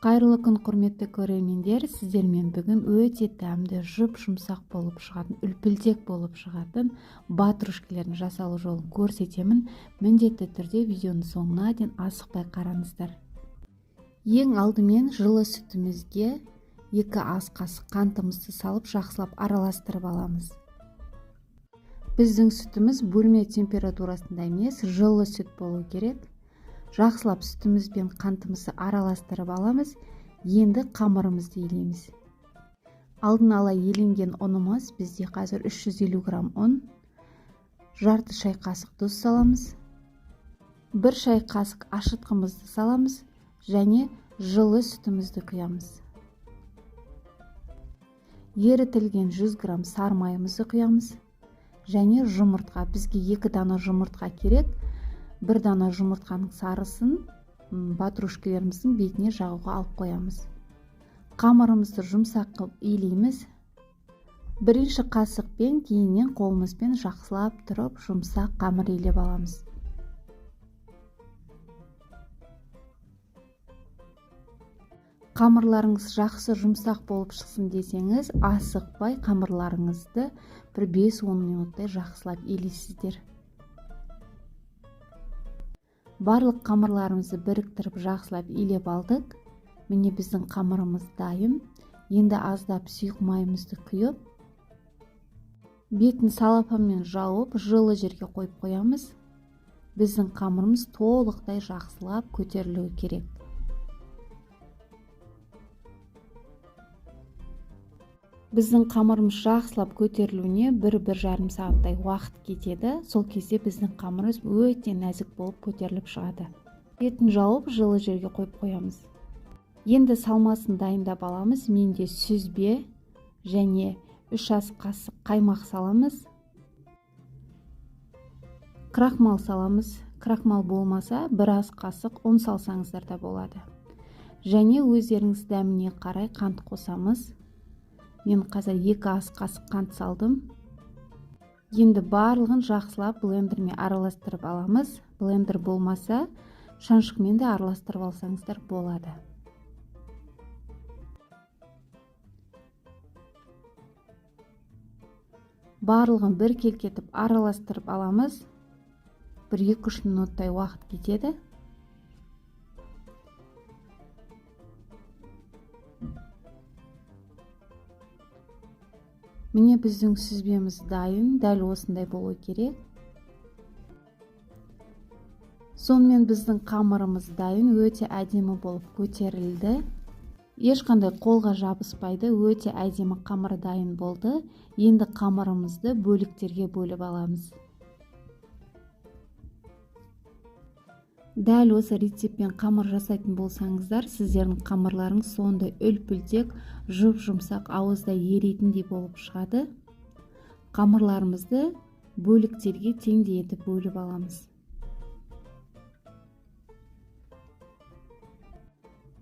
Қайырлы күн, құрметті көрермендер! Сіздермен бүгін өте дәмді, жұп-жұмсақ болып шығатын, үлпілдек болып шығатын ватрушкилердің жасалу жолын көрсетемін. Міндетті түрде видеоның соңына дейін асықпай қараңыздар. Ең алдымен жылы сүтімізге 2 ас қасық қантымызды салып, жақсылап араластырып аламыз. Біздің сүтіміз бөлме температурасында емес, жылы сүт болу керек. Жақсылап сүтіміз бен қантымызды араластырып аламыз. Енді қамырымызды елейміз. Алдын ала еленген ұнымыз бізде қазір 350 грамм ұн, жарты шай қасық тұз саламыз, 1 шай қасық ашытқымызды саламыз және жылы сүтімізді құямыз. Ерітілген 100 грамм сары майымызды құямыз және жұмыртқа. Бізге 2 дана жұмыртқа керек. 1 дана жұмыртқаның сарысын ватрушкилеріміздің бетіне жағуға алып қоямыз. Қамырымызды жұмсақ қылып илейміз. Бірінші қасықпен, кейіннен қолымызбен жақсылап тұрып жұмсақ қамыр илеп аламыз. Қамырларыңыз жақсы жұмсақ болып шықсын десеңіз, асықпай қамырларыңызды бір бес-он минуттай жақсылап илейсіздер. Барлық қамырларымызды біріктіріп жақсылап илеп алдық. Міне біздің қамырымыз дайын. Енді аздап сұйық майымызды құйып, бетін салафанмен жауып, жылы жерге қойып қоямыз. Біздің қамырымыз толықтай жақсылап көтерілуі керек. Біздің қамырымыз жақсылап көтерілуіне бір-бір жарым сағаттай уақыт кетеді. Сол кезде біздің қамырымыз өте нәзік болып көтеріліп шығады. Бетін жауып, жылы жерге қойып қоямыз. Енді салмасын дайындап аламыз. Менде сүзбе және 3 ас қасық қаймақ саламыз. Крахмал саламыз. Крахмал болмаса, 1 ас қасық ұн салсаңыздар да болады. Және өздеріңіз дәміне қарай қант қосамыз. Мен қазір 2 ас қасық қант салдым. Енді барлығын жақсылап блендермен араластырып аламыз. Блендер болмаса, шаншықмен де араластырып алсаңыздар болады. Барлығын бір келкетіп араластырып аламыз. Бір екі-үш минуттай уақыт кетеді. Міне біздің сүзбеміз дайын, дәл осындай болу керек. Сонымен біздің қамырымыз дайын, өте әдемі болып көтерілді. Ешқандай қолға жабыспайды, өте әдемі қамыр дайын болды. Енді қамырымызды бөліктерге бөліп аламыз. Дәл осы рецептпен қамыр жасайтын болсаңыздар, сіздердің қамырларыңыз сондай үлпілдек, жұп-жұмсақ, ауызда еритіндей болып шығады. Қамырларымызды бөліктерге теңдей етіп бөліп аламыз.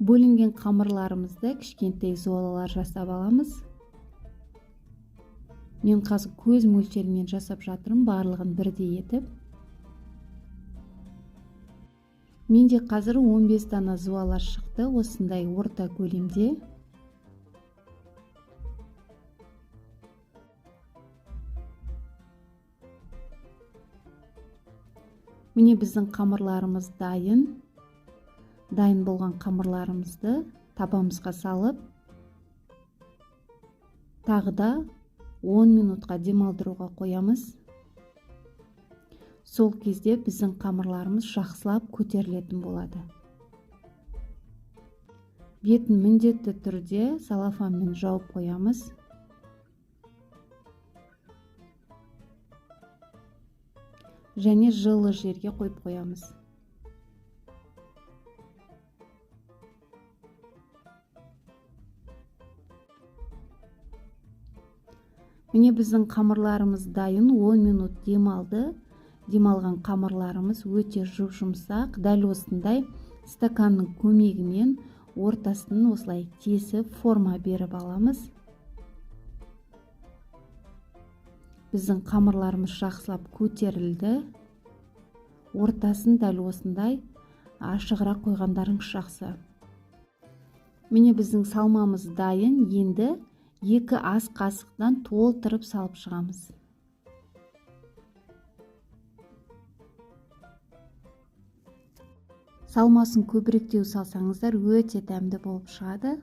Бөлінген қамырларымызды кішкентай золалар жасап аламыз. Мен қазір көз мөлшерімен жасап жатырмын, барлығын бірдей етіп. Менде қазір 15 дана зуалар шықты, осындай орта көлемде. Міне біздің қамырларымыз дайын. Дайын болған қамырларымызды табамызға салып, тағы да 10 минутқа демалдыруға қоямыз. Сол кезде біздің қамырларымыз жақсылап көтерілетін болады. Бетін міндетті түрде салафанмен жауып қоямыз. Және жылы жерге қойып қоямыз. Міне біздің қамырларымыз дайын, 10 минут демалды. Демалған қамырларымыз өте жұп-жұмсақ. Дәл осындай стаканның көмегімен ортасын осылай тесіп форма беріп аламыз. Біздің қамырларымыз жақсылап көтерілді. Ортасын дәл осындай ашығырақ қойғандарыңыз жақсы. Міне, біздің салмамыз дайын. Енді 2 ас қасықтан толтырып салып шығамыз. Салмасын көбіректеу салсаңыздар өте дәмді болып шығады.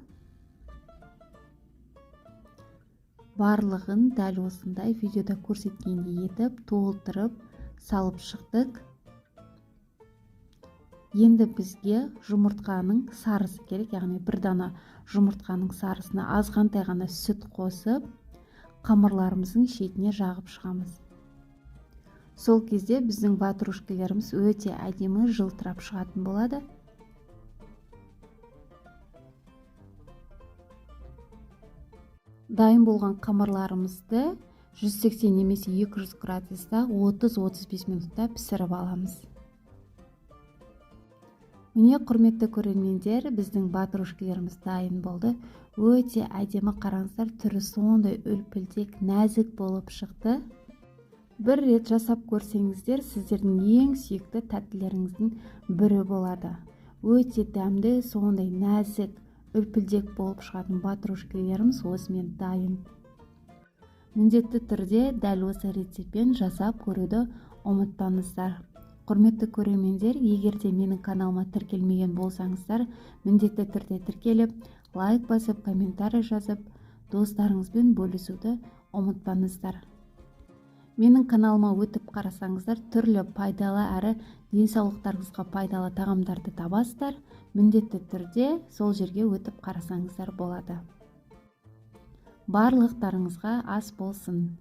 Барлығын дәл осындай видеода көрсеткендей етіп толтырып салып шықтық. Енді бізге жұмыртқаның сарысы керек, яғни бір дана жұмыртқаның сарысына азғантай ғана сүт қосып, қамырларымыздың шетіне жағып шығамыз. Сол кезде біздің ватрушкаларымыз өте әдемі жылтырап шығатын болады. Дайын болған қамырларымызды 180 немесе 200 градуста 30-35 минутта пісіріп аламыз. Міне, құрметті көрермендер, біздің ватрушкаларымыз дайын болды. Өте әдемі, қараңыздар, түрі сондай үлпілдек, нәзік болып шықты. Бір рет жасап көрсеңіздер, сіздердің ең сүйікті тәттілеріңіздің бірі болады. Өте дәмді, сондай нәзік, үлпілдек болып шығатын ватрушкаларымыз осымен дайын. Міндетті түрде дәл осы рецептпен жасап көруді ұмытпаңыздар. Құрметті көрермендер, егер де менің каналыма тіркелмеген болсаңыздар, міндетті түрде тіркеліп, лайк басып, комментарий жазып, достарыңызбен бөлісуді ұмытпаңыздар. Менің каналыма өтіп қарасаңыздар, түрлі пайдалы әрі денсаулықтарыңызға пайдалы тағамдарды табасыздар. Міндетті түрде сол жерге өтіп қарасаңыздар болады. Барлықтарыңызға ас болсын.